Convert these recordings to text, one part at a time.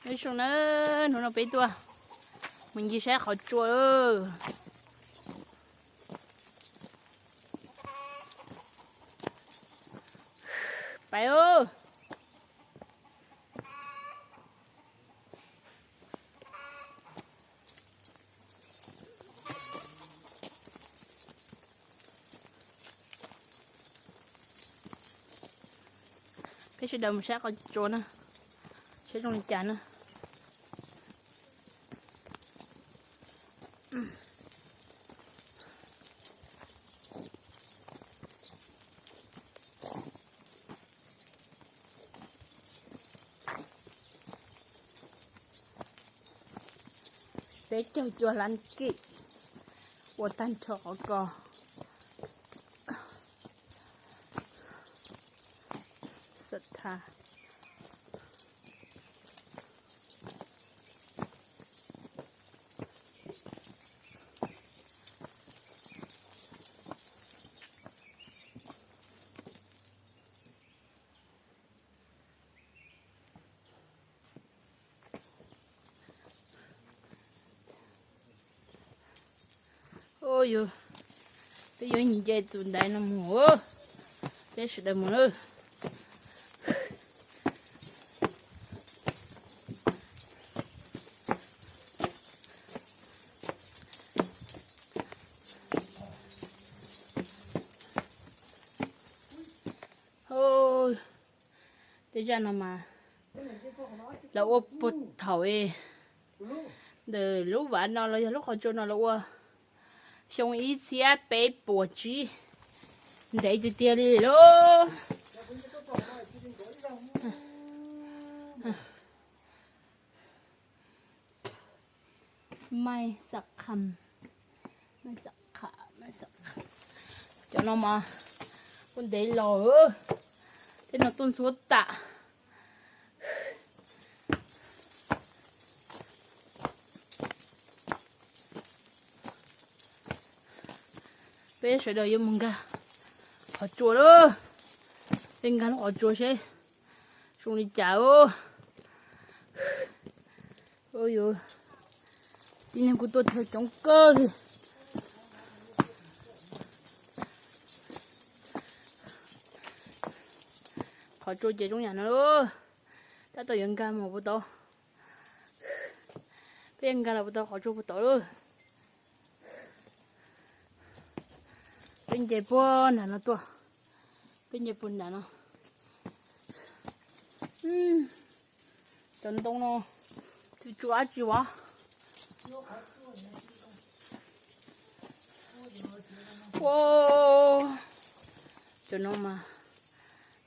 Nyob zoo na, hnub no peb tuaj mus ncig saib qhov tsua. Pais. Peb sawv daws mus saib qhov tsua na, saib zoo li cas na. Peb caug cuaj lab kim ua tag nrho qhov ko. Ua, peb yuav nce tus ntaiv no mus, peb sawv daws mus lawm. Tej zaj no mas lawv ua puag thaum ntawm lub vaj no los yog lub qhov tsua no lawv ua xyoo ib txhiab peb puas tsib, ntev tiag tiag li lauj. Maiv xam kham, cov no mas kuj ntev los, tej no tuaj ntxhuav tas. Peb sawv daws yuav mus nkag qhov tsua lawm. Peb nkag lub qhov tsua seb zoo li cas. Tib neeg kuj tuaj txog coob kawg li. Qhov tsua ces zoo yam no, tab tom yuav nkag mus puag tod. Peb yuav nkag los puag tod qhov tsua puag tod lawm. Peb nce puag nram no tuaj, peb nce puag nram no. Cov ntoo no tsis tsua dab tsi as. Ua, cov no mas,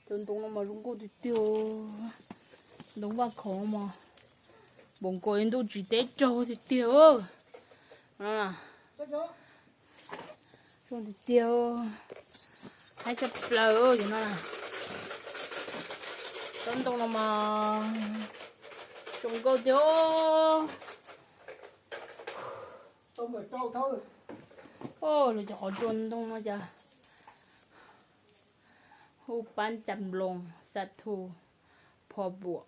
cov ntoo no mas zoo nkauj tiag tiag. Ntoo vaj khaum mas npaum nkaus li ntuj tsis teb raug tiag tiag. Zoo tiag tiag, haib tshaj plaws cov no. Cov ntoo no mas zoo nkauj tiag. Lawv cov qhov tsua ntoo no cas hu pab cas nploos xa thu pho buam.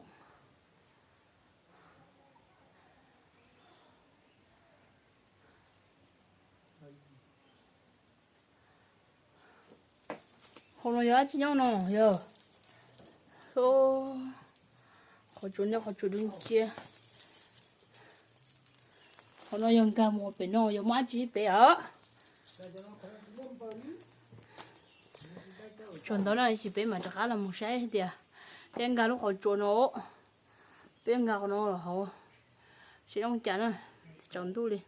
Hauv no yog dab tsi nyob no yog? Qhov tsua nyob qhov tsua dub nciab. Qhov no yog nkag mus pem no yog muaj dab tsi pem os. Tsuas ntawd na, ib chim peb mam rov qab los mus saib tias peb nkag lub qhov tsua no, peb nkag qhov no los hauv, seb zoo cas na, tsaus ntuj li.